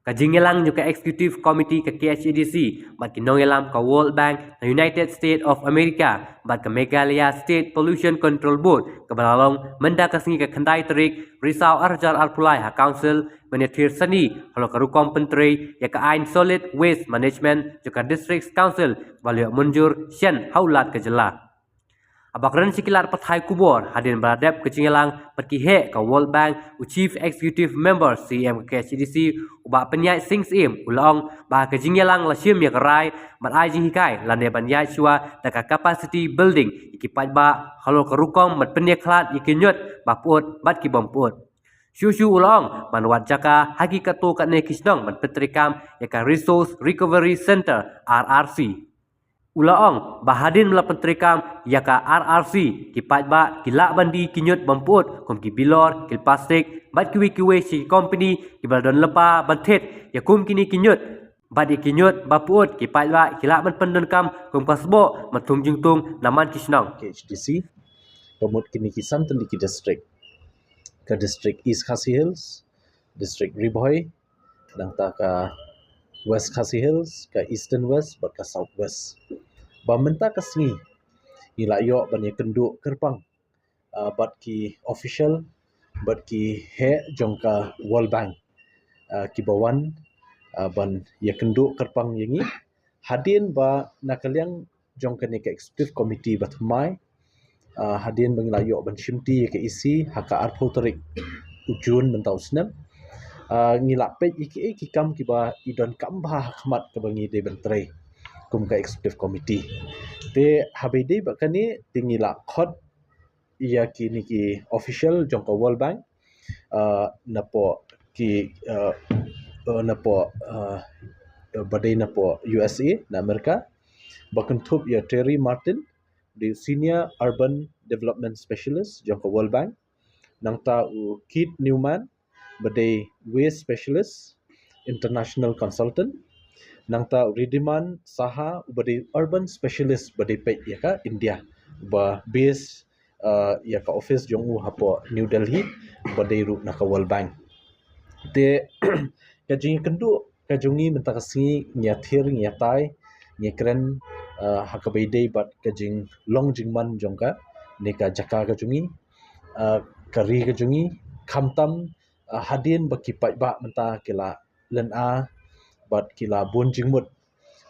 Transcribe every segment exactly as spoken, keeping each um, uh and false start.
Ka jingïalang jong ka Executive Committee ka K H A D C bad ki nongïalam ka World Bank, ka United States of America bad ka Meghalaya State Pollution Control Board, kaba la long mynta ka sngi ka khyndai tarik Risaw ar hajar arphew lai ha Council, ban ïathir sani halor ka rukom pyntrei ïa ka aiñ Solid Waste Management jong ka District Council, ba la ïoh mynjur shen ha u Lat ka jylla. Haba kren sha ki lad pathai khubor hadien ba la dep ka jingïalang bad ki heh ka World Bank, u Chief Executive Member C E M ka K H A D C, u Bah Pynïaid Sing Syiem, u la ong ba ka jingïalang la shim ïa ka rai ban ai jinghikai lane ban ïaid shuwa da ka capacity building ïa ki paidbah halor ka rukom ban pynïakhlad ïa ki ñiut ba pyut bad ki bym pyut. Shuh shuh u la ong ban wad jaka ha ki katto katne ki shnong ban pyntreikam ïa ka Resource Recovery Center, R R C. U la ong ba hadien ba la pyntreikam ïa ka R R C, ki paidbah ki lah ban die ki ñiut bym pyut kum ki bilor, ki plastik bad kiwei kiwei sha ki company kiba la don lypa ban thied ïa kum kine ki ñiut. Bad ïa ki ñiut ba pyut ki paidbah ki lah ban pyndonkam kum ka sboh ban thung jingthung na man ki shnong. K H A D C, ka mut kine ki san tylli ki district. Ka district East Khasi Hills, district Ri Bhoi, nangta ka West Khasi Hills, ka Eastern West bad ka South West. Ba mynta ka sngi ngi la ïoh ban ïakynduh kyrpang, ah, bad ki official bad ki heh jong ka World Bank, ah, kiba wan, ah, ban ïakynduh kyrpang ïa ngi. Hadien ba na ka liang jong kane ka Executive Committee ba thymmai, ah, hadien ba ngi la ïoh ban shimti ïa ka E C ha ka arphew tarik u June mynta u snem, ah, ngi la peit ïa kiei ki kam kiba i donkam bha ha khmat kaba ngi dei ban trei kum ka Executive Committee. Te haba ïadei bad kane te ngi la khot ïa kine ki official jong ka World Bank, ah, napoh ki, ah, ah, napoh, ah, ba dei napoh U S A, na Amerika, ba kynthup ïa Terry Martin, dei Senior Urban Development Specialist jong ka World Bank. Nangta u Keith Newman, ba dei Waste Specialist, International Consultant. Nangta u Riddhiman Saha, uba dei Urban Specialist, ba dei peit ïa ka India, ba base, uh, ïa ka office jong u hapoh New Delhi, ba dei ruh na ka World Bank. Te ka jingïakynduh ka jong ngi mynta ka sngi, ngi ïathir, ngi ïatai, ngi ïakren, uh, ha kaba ïadei bad ka jinglong jingman jong kane ka jaka ka jong ngi, uh, ka ri ka jong ngi, khamtam, uh, hadien ba ki paidbah mynta ki la lynga bad ki la bun jingmut,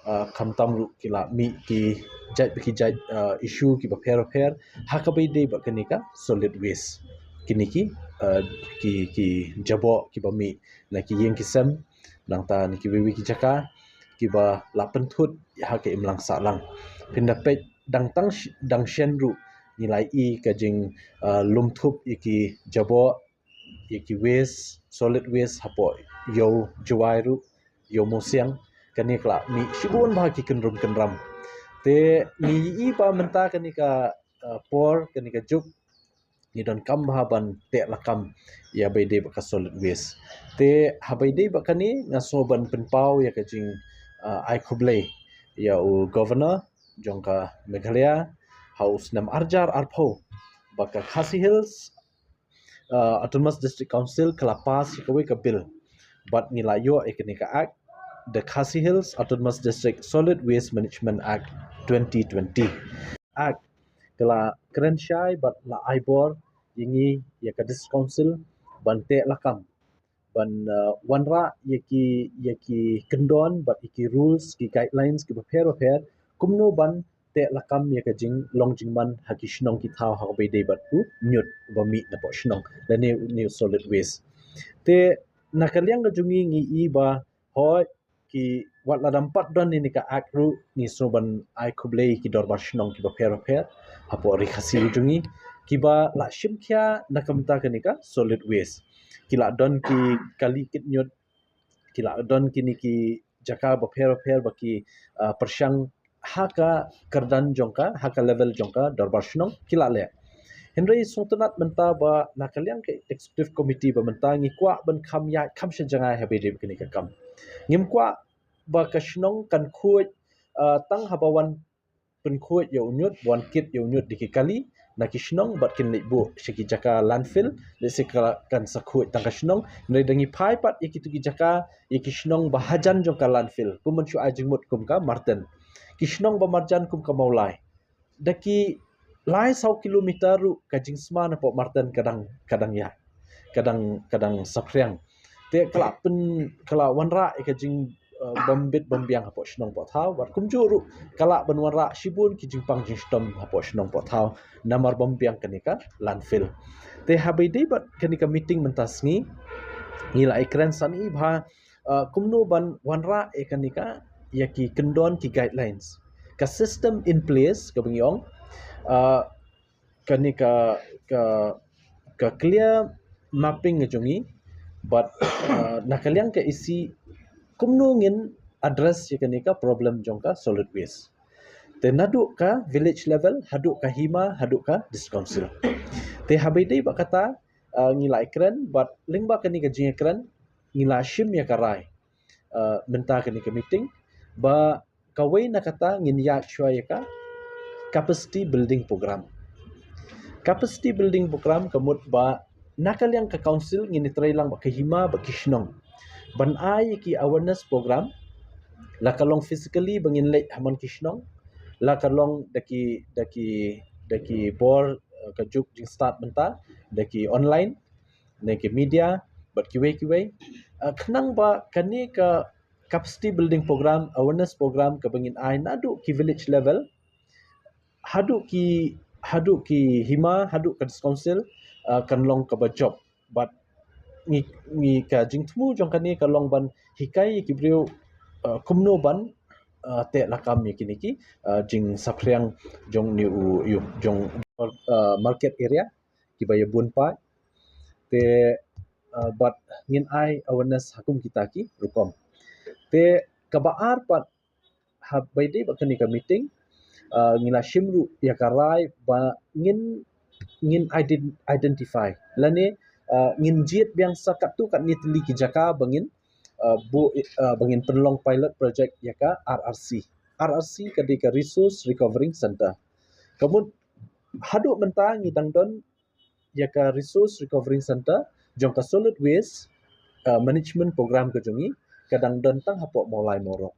uh, khamtam ruh ki la mih ki jait ba ki jait, uh, issue kiba pher ba pher ha kaba ïadei bad kane ka solid waste. Kine ki, uh, ki, ki jaboh kiba mih na ki ïing ki sem, nangta na kiwei kiwei ki jaka kiba la pynthut ha ka imlang sahlang. Phin da peit dang tang sh-, dang shen ruh ngi la ïohi ka jing, uh, lymthup ïa ki jaboh, ïa ki waste, solid waste hapoh Ïew Jwai ruh, Ïew Mawsiang, kane ka la mih shibun bha ki kynrum kynram. Te ngi ïohi ba mynta kane ka, uh, por, kane ka juk, ngi donkam bha ban teh lakam ïa ba ïadei bad ka solid waste. Te ha ba ïadei bad kane nga sngew ban pynpaw ïa ka jing, uh, ai khublei ïa u Governor jong ka Meghalaya ha u snem ar hajar arphew, ba ka Khasi Hills, uh, Autonomous District Council ka la pass ïa kawei ka bill. Bad ngi la ïoh ïa kane ka Act, the Khasi Hills Autonomous District Solid Waste Management Act twenty twenty. Act ka la kren shai bad la ai bor ïa ngi, ïa ka District Council, ban teh lakam, ban, uh, wanrah ïa ki, ïa ki kyndon bad ïa ki rules, ki guidelines kiba pher ba pher, kumno ban teh lakam ïa ka jinglong jingman ha ki shnong ki thaw ha kaba ïadei bad u ñiut uba mih napoh shnong lane une u solid waste. Te na ka liang ka jong ngi, ngi ïohi ba hooid, ki, wat la dang pat don ïa kane ka Act ruh, ngi sngew ban ai khublei ïa ki dorbar shnong kiba pher ba pher hapoh Ri Khasi jong ngi, kiba la shim khia na ka bynta kane ka solid waste. Ki la don ki kali kit ñiut, ki la don kine ki jaka ba pher ba pher ba ki, uh, pyrshang ha ka kyrdan jong ka, ha ka level jong ka dorbar shnong ki la leh. Hynrei sngewtynnat mynta ba na ka liang ka Executive Committee ba mynta ngi kwah ban kham ïaid kham sha jngai ha ba ïadei bad kane ka kam. Ngim kwah ba ka shnong kan khuid, uh, tang haba wan pynkhuid ïa u ñiut, wan kit ïa u ñiut da ki kali, na ki shnong bad kin leit buh sha ki jaka landfill, lehse ka kan sa khuid tang ka shnong. Hynrei da ngi phai pat ïa kitu ki jaka, ïa ki shnong ba hajan jong ka landfill, kum ban shu ai jingmut kum ka Marten. Ki shnong ba marjan kum ka Mawlai, da ki lai saw kilometer ruh ka jingsma napoh Marten ka dang, ka dang ïa, ka dang, ka dang saphriang. Te ka la pyn, ka la wanrah ïa ka jing, eh, bym bit bym biang hapoh shnong poh thaw, bad kumjuh ruh ka la ban wanrah shibun ki jingpang jingshitom hapoh shnong poh thaw namar bym biang kane ka landfill. Te haba ïadei bad kane ka meeting mynta sngi, ngi la ïakren sani bha, eh, kumno ban wanrah ïa kane ka, ïa ki kyndon ki guidelines, ka system in place kaba ngi ong, eh, kane ka, ka, ka clear mapping ka jong ngi, bad, eh, na ka liang ka E C, kumno ngin address ïa kane ka problem jong ka solid waste. Te naduh ka village level, haduh ka hima, haduh ka district council. Te haba ïadei bad kata, eh, ngi la ïakren, bad lyngba kane ka jingïakren, ngi la shim ïa ka rai, eh, mynta kane ka meeting, ba kawei na kata ngin ïaid shuwa ïa ka capacity building program. Capacity building program ka mut ba na ka liang ka council ngin ïatrei lang bad ka hima bad ki shnong ban ai ïa ki awareness program, la ka long physically ba ngin leit ha man ki shnong, la ka long da ki, da ki, da ki bor, eh, ka juk jingstad mynta, da ki online, ne ki media, bad kiwei kiwei. Eh, khnang ba kane ka capacity building program, awareness program kaba ngin ai naduh ki village level, haduh ki, haduh ki hima, haduh ka district council, eh, kan long kaba jop. Bad ngi, ngi ka jingthmu jong kane ka long ban hikai ïa ki briew, eh, kumno ban, eh, teh lakam ïa kine ki, eh, jingsaphriang jong une u, u, jong, eh, market area, kiba ïa bun paid. Te, eh, bad ngin ai awareness ha kum kita ki rukom. Te kaba ar pat, haba ïadei bad kane ka meeting, eh, ngi la shim ruh ïa ka rai ba ngin, ngin ident-, identify lane, eh, ngin jied biang sa katto katne tylli ki jaka ba ngin, eh, buh, eh, ba ngin pynlong pilot project ïa ka R R C. R R C ka dei ka Resource Recovering Center. Ka mut haduh mynta ngi dang don ïa ka Resource Recovering Center jong ka Solid Waste, uh, Management Program ka jong ngi, ka dang don tang hapoh Mawlai Mawroh.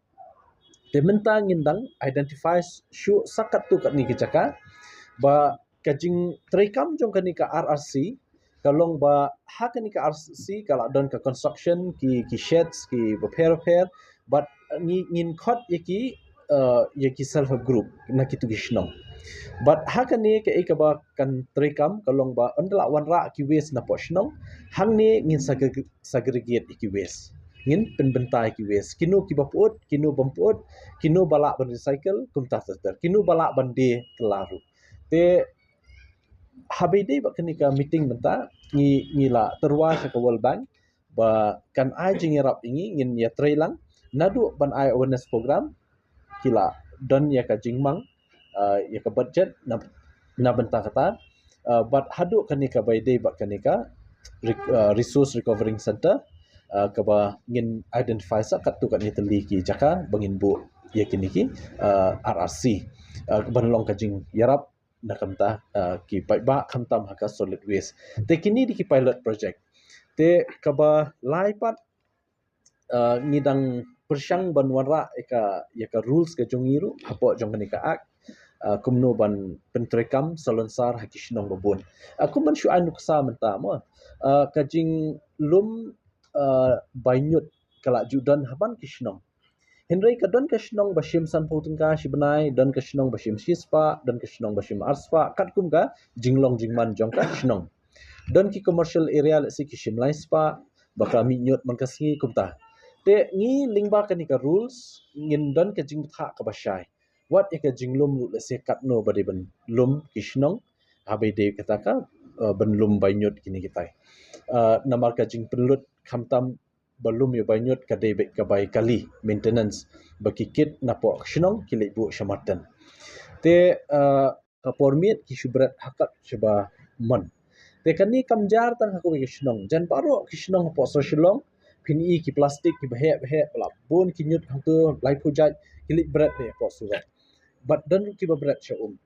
Te mynta ngin dang identify shuh sa katto katne ki jaka, ba ka jingtreikam jong kane ka R R C ka long ba ha kane ka R R C ka la don ka construction, ki, ki sheds, ki bapher bapher, bad ngi, ngin khot ïa ki, eh, ïa ki self help group na kitu ki shnong. Bad ha kane kaei kaba kan treikam ka long ba ynda la wanrah ki waste napoh shnong, hangne ngin segre-, segregate ïa ki waste. Ngin pynbynta ïa ki waste. Kino kiba pyut, kino bym pyut, kino ba lah ban recycle, kumta ter ter. Kino ba lah ban die kylla ruh. Te haba ïadei bad kane ka meeting mynta, ngi, ngi la tyrwa sha ka World Bank ba kan ai jingïarap ïa ngi, ngin ïatrei lang naduh ban ai awareness program, ki la don ïa ka jingmang, uh, ïa ka budget na, na bynta kata, uh, bad haduh kane kaba ïadei bad kane ka rec-, uh, Resource Recovering Center, uh, kaba ngin identify sa katto katne tylli ki jaka ba ngin buh ïa kine ki, uh, R R C, uh, ban long ka jingïarap na ka bynta, uh, ki paidbah khamtam ha ka solid waste. Te kine dei ki pilot project. Te kaba lai pat, uh, ngi dang pyrshang ban wanrah ïa ka, ïa ka rules ka jong ngi ruh hapoh jong kane ka act, uh, kumno ban pyntreikam salonsar ha ki shnong ba bun. Uh, kum ban shu ai nuksa mynta mo, uh, ka jinglum, uh, bai ñiut ka la ju don ha man ki shnong. Hynrei ka don ka shnong ba shim sanphew tyngka shi bnai, don ka shnong ba shim shispah, don ka shnong ba shim arspah, katkum ka jinglong jingman jong ka shnong. Don ki commercial area, lehse ki shim laispah, ba ka mih ñiut man ka sngi kumta. Te ngi lyngba kane ka rules, ngin don ka jingbthah kaba shai. Wat ïa ka jinglum ruh lehse katno ba dei ban lum ki shnong, haba ïadei kata ka, uh, ban lum bai ñiut kine kitai. Uh, namar ka jingpynlut khamtam ba lum ïa bai ñiut ka dei beit ka bai kali, maintenance, ba ki kit napoh shnong ki leit buh sha Marten. Te, uh, ka por miet ki shu bret ha kat shaba mon. Te kane kam jar tang ha kawei ka shnong. Jan baroh ki shnong hapoh sor Shillong, phin i ki plastik kiba heh ba heh, ba la bun ki ñiut hangto, laiphew jait, ki leit bret hapoh surok. Bad don kiba bret sha um.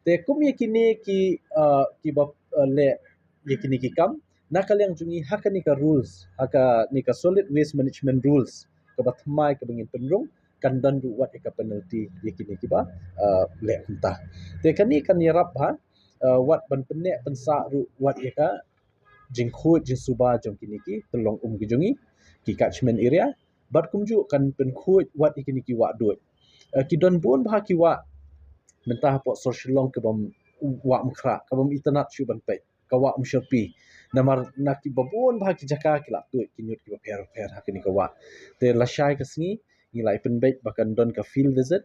Te kum ïa kine ki, uh, kiba, uh, leh ïa kine ki kam, na ka liang jong ngi ha kane ka rules, ha kane ka solid waste management rules, kaba thymmai kaba ngin pynrung, kan don ruh wat ïa ka penalty ïa kine kiba, uh, leh kumta. Te kane kan ïarap ha, uh, wat ban pynneh pynsah ruh wat ïa ka jingkhuid jingsuba jong kine ki tyllong um ki jong ngi, ki catchment area, bad kumjuh kan pynkhuid wat ïa kine ki wah duid. Uh, ki don bun bha ki wah, mynta hapoh sor Shillong kaba ym, wah Umkhrah, kaba ym itynnad shuh ban peit, ka wah Umshyrpi. Namar na kiba bun bha ki jaka ki la tuid ki ñiut kiba pher pher ha kane ka wah. Te lashai ka sngi ngi la ïa pynbeit ba kan don ka field visit.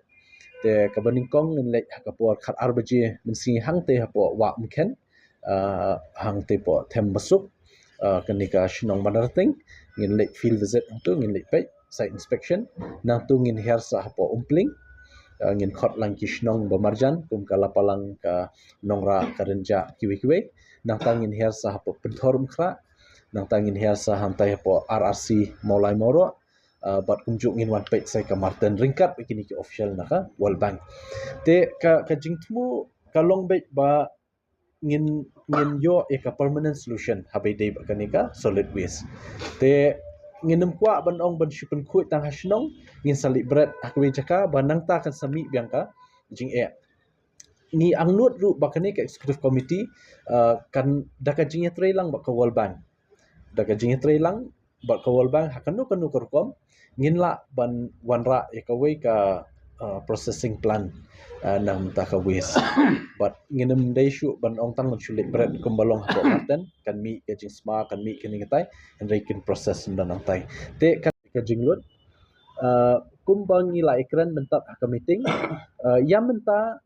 Te kaba nyngkong ngin leit ha ka por khatar baje mynsngi hangtei hapoh wah Umkhen, uh, hangtei hapoh Them Basuk, uh, kane ka shnong Bandarting. Ngin leit field visit hangtu, ngin leit peit site inspection. Nangtu ngin hiar sa hapoh Umpling, uh, ngin khot lang ki shnong ba marjan kum ka Lapalang, ka Nongrah, ka Rynjah, kiwei kiwei. Nangta ngin hiar sa hapoh Pynthor Umkhrah. Nangta ngin hiar sa hangtai hapoh R R C Mawlai Mawroh. Uh, bad kumjuh ngin wan peit sa ïa ka Marten ryngkat bad kine ki official na ka World Bank. Te ka, ka jingthmu ka long beit ba ngin, ngin ïoh ïa ka permanent solution haba ïadei bad kane ka solid waste. Te ngin ym kwah ban ong ban shu pynkhuid tang ha shnong, ngin sa leit bret ha kawei jaka ba nangta kan sa mih biang ka jingeh. Ngi angnud ruh ba kane ka executive committee, uh, kan da ka jingïatreilang bad ka World Bank, da ka jingïatreilang bad ka World Bank ha kano kano ka rukom, ngin lah ban wanrah ïa kawei ka, uh, processing plant, uh, na bynta ka waste. Bad ngin ym dei shuh ban ong tang ban shu leit bret kumba long hapoh Marten, kan mih ka jingsma, kan mih kane katai, hynrei kin process ynda nangtai. Te ka, ka jinglut, uh, kumba ngi la ïakren mynta ha ka meeting, uh, ïa mynta,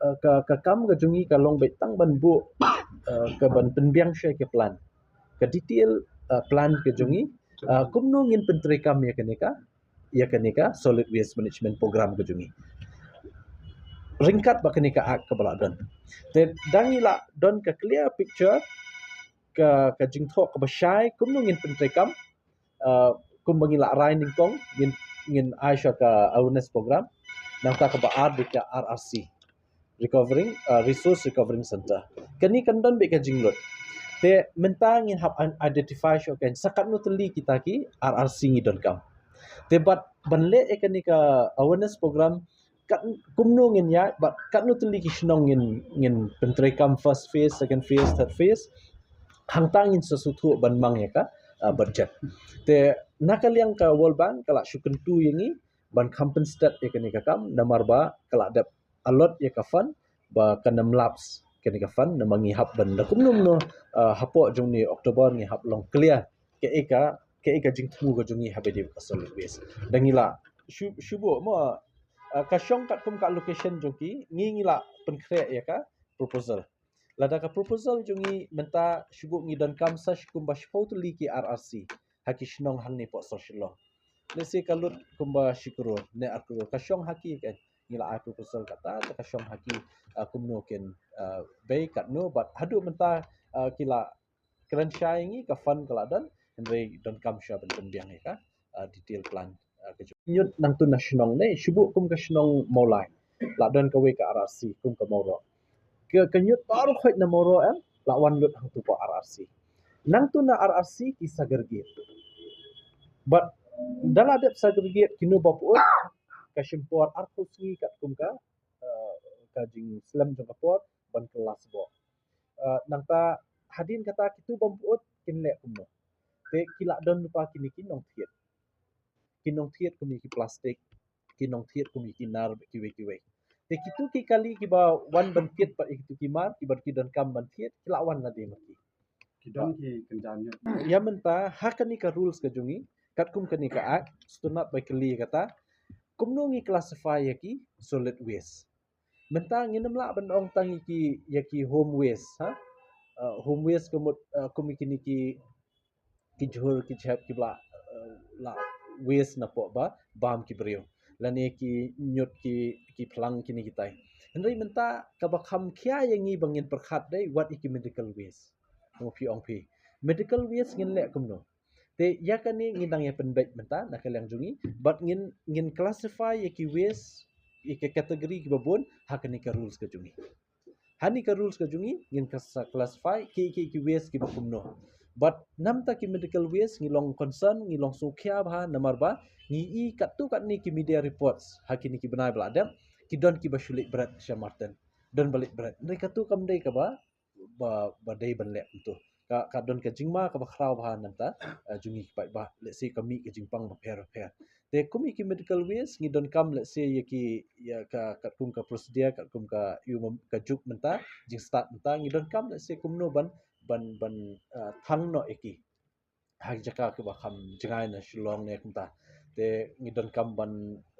uh, ka, ka kam ka jong ngi ka long beit tang ban buh, uh, ka ban pynbiang sha ka plan, ka detail, uh, plan ka jong ngi, uh, kumno ngin pyntreikam ïa kane ka, ïa kane ka solid waste management program ka jong ngi ryngkat bad kane ka act kaba la don. Te da ngi la don ka clear picture, ka, ka jingthoh kaba shai kumno ngin pyntreikam, uh, kumba ngi la rai nyngkong, ngin, ngin ai sha ka awareness program. Nangta kaba ar dei ka R R C, Recovering, uh, Resource Recovering Center. Kane kan don beit ka jinglut. Te mynta ngin hap an-, identify shuh kan sa katno tylli kita ki R R C ngi donkam. Te bad ban leh ïa kane ka awareness program, kat, kumno ngin ïaid bad katno tylli ki shnong ngin, ngin pyntreikam first phase, second phase, third phase. Hangta ngin sa sngewthuh ban mang ïa ka, uh, budget. Te na ka liang ka World Bank ka la shu kyntu ïa ngi ban compensate ïa kane ka kam, namar ba ka la dep allot ïa ka fund ba kan ym lapse kane ka fund, namar ngi hap ban da kumno kumno, uh, hapoh jong une October ngi hap long clear kaei ka, kaei ka jingthmu ka jong ngi haba ïadei bad ka solid waste. Da ngi la shu, shu buh mo, uh, ka shong katkum ka allocation jong ki, ngi, ngi la pynkhreh ïa ka proposal. Lada ka proposal jong ngi mynta shu buh ngi donkam sa shi kumba shiphew tylli ki R R C ha ki shnong hangne hapoh sor Shillong. Lehse ka lut kumba shi klur ne ar klur, ka shong ha ki, ka, ngi la ai proposal kata, te ka shong ha ki, uh, kumno kin, uh, bei katno, bad haduh mynta, uh, ki la kren shai ïa ngi, ka fund ka la don, hynrei donkam shuwa ban pynbiang ïa ka, uh, detail plan, uh, ka jong. Ñiut nangtu na shnong ne, shu buh kum ka shnong Mawlai, la don kawei ka R R C kum ka Mawroh. Ka, ka ñiut baroh khoit na Mawroh em, la wan lut hangtu hapoh R R C. Nangtu na R R C ki segregate. Bad da la dep segregate kino ba pyut, ka shim por arphew sngi katkum ka, uh, ka jingslem jong ka por ban kylla sboh. Uh, nangta hadien kata kitu bym pyut kin leh kumno? Te ki la don lypa kine ki nongthied. Ki nongthied kum ïa ki plastik, ki nongthied kum ïa ki nar, kiwei kiwei. Te kitu ki kali kiba wan ban thied bad ïa kitu ki mar, kiba ki donkam ban thied, ki la wan lade ma ki. Ki don ki kynja ñiut. Ïa mynta ha kane ka rules ka jong ngi, katkum kane ka act, sngewtynnat ba kylli kata, kumno ngi classify ïa ki solid waste. Mynta ngin ym lah ban ong tang ïa ki, ïa ki home waste, ha? Uh, home waste ka mut, uh, kum ïa kine ki, ki jhur ki jhep kiba la, uh, la waste napoh ba bam ki briew, lane ki ñiut ki, ki phlang kine kitai. Hynrei mynta kaba kham khia ïa ngi ba ngin pyrkhat dei wat ïa ki medical waste. Ong phi, ong phi, medical waste ngin leh kumno? Te ïa kane ngi dang ïa pynbeit mynta na ka liang jong ngi, bad ngin, ngin classify ïa ki waste, ïa ki category kiba bun ha kane ka rules ka jong ngi. Ha kane ka rules ka jong ngi ngin ka sa classify ki ki ki waste kiba kumno. But namta ki medical waste ngi long concern, ngi long sngewkhia bha namar ba ngi i katto katne ki media reports ha kine ki bnai ba la dep, ki don kiba shu leit bret sha Martin. Don ba leit bret. Hynrei katto kam dei kaba ba, ba dei ban leh kumto. Ka, ka don ka jingma kaba khraw bha namta, eh, jong ngi ki paidbah, let's say ka mih ka jingpang bapher bapher. Te kum ïa ki medical waste ngi donkam, let's say, ïa ki, ïa ka, katkum ka procedure, katkum ka, ïa ka juk mynta, jingstad mynta, ngi donkam, let's say, kumno ban, ban, ban, eh, thang noh ïa ki ha ki jaka kiba kham jngai na Shillong ne kumta. Te ngi donkam ban,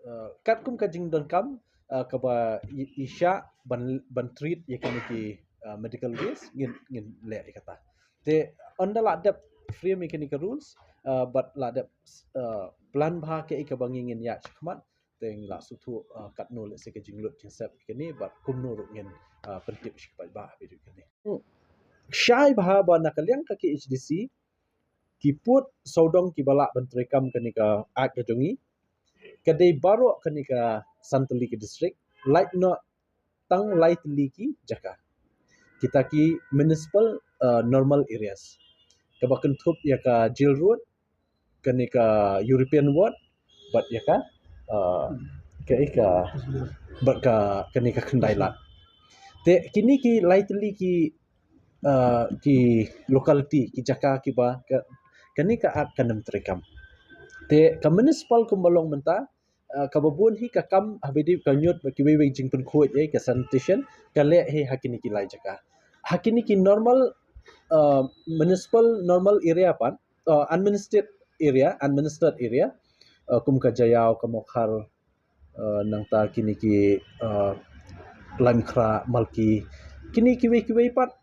eh, katkum ka jingdonkam, eh, kaba i, i shah ban, ban treat ïa kine ki, eh, medical waste, ngin, ngin leh ïa kata. Te ynda la dep frame ïa kine ki rules, eh, bad la dep, eh, plan bha kaei kaba ngi ngin ïaid shakhmat, te ngi la sngewthuh, eh, katno, let's say, ka jinglut jingsep ïa kine bad kumno ruh ngin, eh, pyntip sha ki paidbah ha video kane. Hmm. Shai bha ba na ka liang ka K H D C ki pud sawdong kiba lah ban treikam kane ka act ka jong ngi, ka dei baroh kane ka san tylli ki district, lait noh tang lai tylli ki jaka. Kita ki municipal, uh, normal areas, kaba kynthup ïa ka Jail Road, kane ka European Ward, bad ïa ka, uh, ka, ka, bad ka, kane ka Khyndai Lad. Te kine ki lai tylli ki, uh, ki locality, ki jaka kiba ka, kane ka act kan ym treikam. Te ka municipal kumba long mynta, uh, kaba bun hi ka kam haba ïadei ka ñiut bad kiwei wei jingpynkhuid, eh, ka sanitation, ka leh hi ha kine ki lai jaka. Ha kine ki normal, uh, municipal normal area pat, uh, administered area, administered area, uh, kum ka Jaïaw, ka Mawkhar, uh, nangta kine ki, uh, Laitumkhrah, Malki, kine kiwei kiwei pat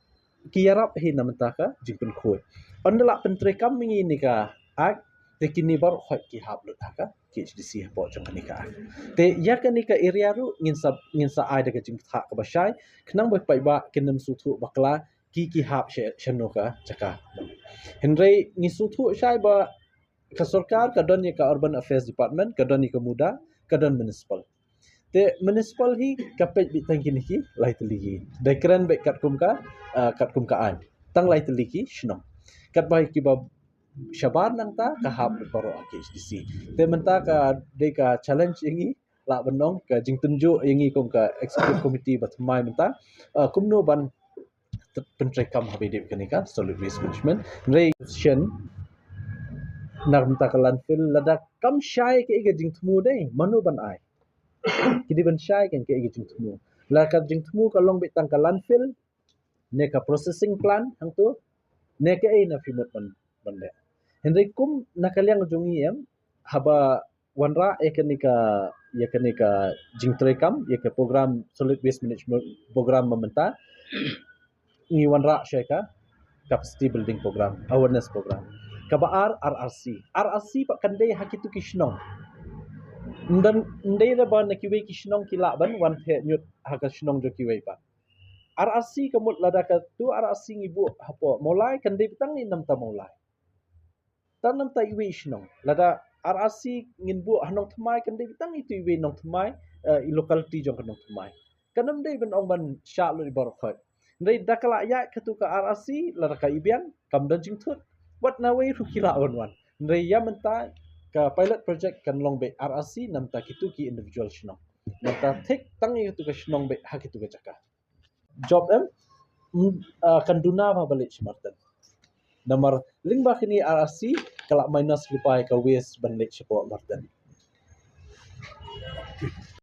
ki ïarap hi na mynta ka jingpynkhuid. Ynda la pyntreikam ïa kane ka act, te kine baroh khoit ki hap lut ha ka K H D C hapoh jong kane ka act. Te ïa kane ka area ruh ngin sa, ngin sa ai da ka jingpyntha kaba shai, khnang ba ki paidbah kin ym sngewthuh bakla ki, ki hap sha, shano ka jaka. Hynrei ngi sngewthuh shai ba ka sorkar ka don ïa ka Urban Affairs Department, ka don ïa ka MUDA, ka don municipal. Te municipal hi ka peit beit tang kine ki lai tylli ki. Dei kren beit katkum ka, ah, katkum ka aiñ. Tang lai tylli ki shnong. Katba kiba shabar nangta ka hap baroh ha K H D C. Te mynta ka dei ka challenge ïa ngi, lah ban ong, ka jingtynjuh ïa ngi kum ka executive committee ba thymmai mynta, ah, kumno ban t-, pyntreikam haba ïadei kane ka solid waste management. Hynrei shen na mynta ka landfill, lada kam shai kaei ka jingthmu dei, mano ban ai? Ki dei ban shai kan kaei ka jingthmu. Lada ka jingthmu ka long beit tang ka landfill, ne ka processing plant hangto, ne kaei na phi mut ban, ban leh. Hynrei kum na ka liang jong ngi em, haba wanrah ïa kane ka, ïa kane ka jingtreikam, ïa ka program, solid waste management program mynta, ngi wanrah sha ka capacity building program, awareness program. Kaba ar, R R C. R R C pat kan dei ha kitu ki shnong. Ym dei, ym dei da ba na kiwei ki shnong ki lah ban wan theh ñiut ha ka shnong jong kiwei pat. R R C ka mut lada katu R R C ngi buh hapoh Mawlai, kan dei beit tang i namta Mawlai. Tang namta iwei i shnong. Lada R R C ngin buh ha Nongthymmai, kan dei beit tang itu iwei Nongthymmai, eh, i locality jong ka Nongthymmai. Kan ym dei ban ong ban shah lut i baroh khoit. Hynrei da ka la ïaid katu ka R R C, lada ka i biang, kam don jingthut. Wat na wei ruh ki lah wan wan. Hynrei ïa mynta ka pilot project kan long beit R R C namta kitu ki individual shnong. Namta thik tang ïa katu ka shnong beit ha kitu ka jaka. Jop em, mm, ah, kan duna bha ba leit sha Martin. Namar lyngba kine R R C ka la minus lypa ïa ka waste ban leit shapoh Martin.